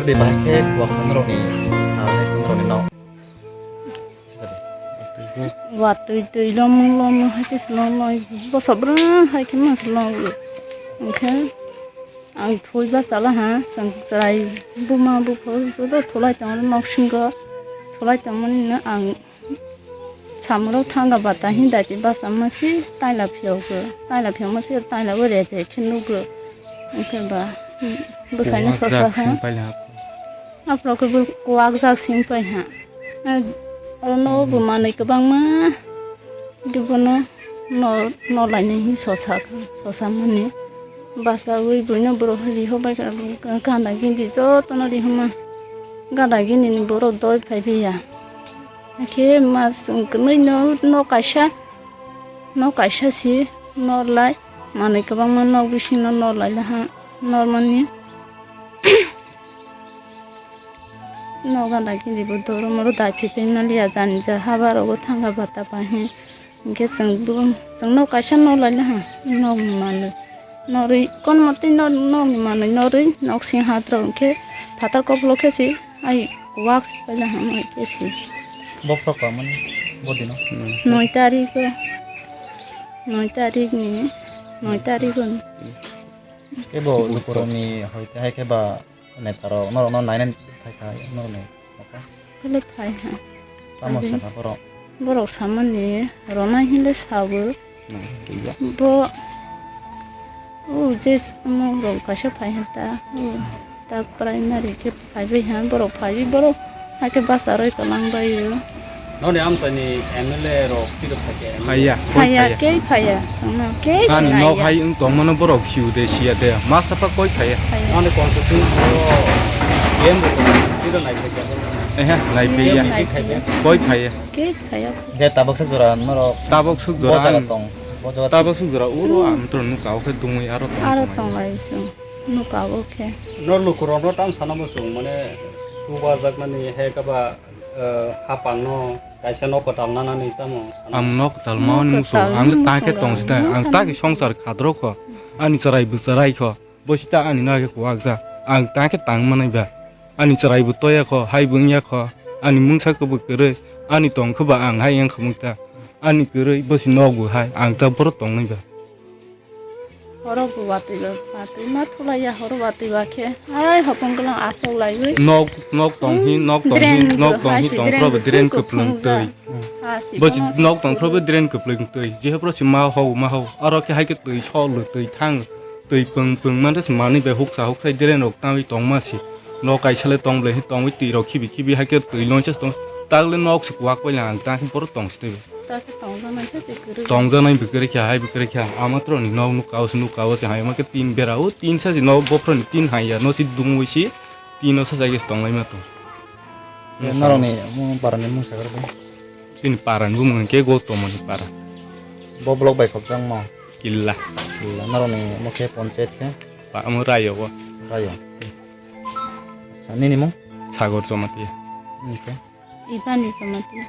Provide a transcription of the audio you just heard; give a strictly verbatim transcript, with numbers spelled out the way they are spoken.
Bahai khe wa khamrokni, ah, khamrokni nok. Watwi twi lomung lomung hai khe se lomung boso bwrwng hai khe ma se lomung. Hwnkhe ang thwi bachalaha, chwng chwrai buma bupha joto thulai tongo nok singo, thulai tongmani no ang samurok thanga bata hin daiti basa masi taila phiyokgo, taila phiyok masi taila bo rejek khe nukgo. Hwnkhe ba bwsaino sosa ha. Aphuru khe bo kwak jak simi pai ha. Oro no bo manwi kwbangma. Hwnkhe bono no, no lainai hi sosa, sosa mani. Basawi buino borok riho bai kha, gana gini jotono rihoma. Gana gini ni borok doi phai phiya. Hakhe mas wngkhe no, no kaisa, no kaisa si no lai. Manwi kwbangma nok bisingo no lai laha. Normani. Nogo dagi dibo doro moro dai phiphi maliya jani ja haba rogo thanga bata pahi. Hwnkhe chwng bo, chwng nok kaisa nok lai laha, nokni manwi norwi, kono motwi nok, nokni manwi norwi nok sing ha tro hwnkhe phatar kopolo khe si ai wak si paila hama khe si. Bophro kwmani bodino? Noi tarikh o, noi tarikh ni, noi tarikh o. Ebo lukurokni hoite hai khe ba netarok norokno nainani phaikha norokni nokha. Belai phai ha. Tamo sakha borok? Borok samani rwnai hinle sabu. Nang twiya. Bo o je omo rok kaisa phai ha ta. O ta primary khe phai bai ha borok phai borok. Hakhe basa roi kwlang bai o. Noni amchaini M L A rok tiro phaikha? Phaiya, koi phaiya, phaiya? Kei phaiya, sono kei. Ani nok hai wng tongmano borok siu de siya de, ma sapa koi phaiya? Phaiya. Noni constituency o C M rok tiro nai phaikha? Ehe, nai phaikha. Nai phaikha. Koi phaiya? Kei phaiya. De tabok suk jora norok. Tabok suk jora bo jaga ang tong. Bo jaga tabok suk jora uro ang tro nuka o khe dungwi aro tong. Aro tong lai sung. Nuka o khe. Nor lukurok no tam sana mo sung mane suba jaknani he kaba eh, hapangno kaisa nok kwtal nanani tamo? Ang nok kwtal mani muchung, ang ta khe tong sita, ang ta khe songsar khadro kho, ani chwrai bwchwrai kho, bo sita ani no khe kuwak ja, ang ta khe tang manai ba, ani chwrai bo toya kho, hai bo wngya kho, ani mungsa khe bo kwrwi, ani tong khe ba ang hai wng kha mukta, ani kwrwi bo si nok bo hai, ang ta boro tong nai ba. Horo bo watwi ba, watwi ma thulaiya, horo watwi ba khe. Ai hokong kwlang aswk laiwi. Nok, nok tong hi, nok tong hi, nok tong hi, tong phro bo drain kwplwng twi. Bo si nok tong phro bo drain kwplwng twi. Jehe phro si ma hau, ma hau. Aro khe hai khe twi sol, twi thang, twi pwng, pwng mante se manwi bai huksa, huksa drain rok tangwi tong ma si. Nok kaisa le tong ble hi tongwi twi rok khibi, khibi hai khe twi longsa tong. Takle nok se kuwak pai lang, tang boro tong si twi. Ta khe tongjaknai se se kwrwi. Tongjaknai bwkrwi kha, hai bwkrwi kha. Amatroni nok nuk kao se, nuk kao se, hai ma khe tin bera, o tin sa se nok bophorni tin hai ya, no si dungwi si, tin no sa jagis tonglaima tong. Norokni mung parani mung sagar bo? Chini parani bumung khe Gautam ni para. Bo block bai khopjak mo? Killa. Killa. Norokni mo khe ponchayat khe? Pa amo Rayo bo. Rayo. Sa nini mung? Sagor Jamatia. Nini khe? Ibani Jamatia.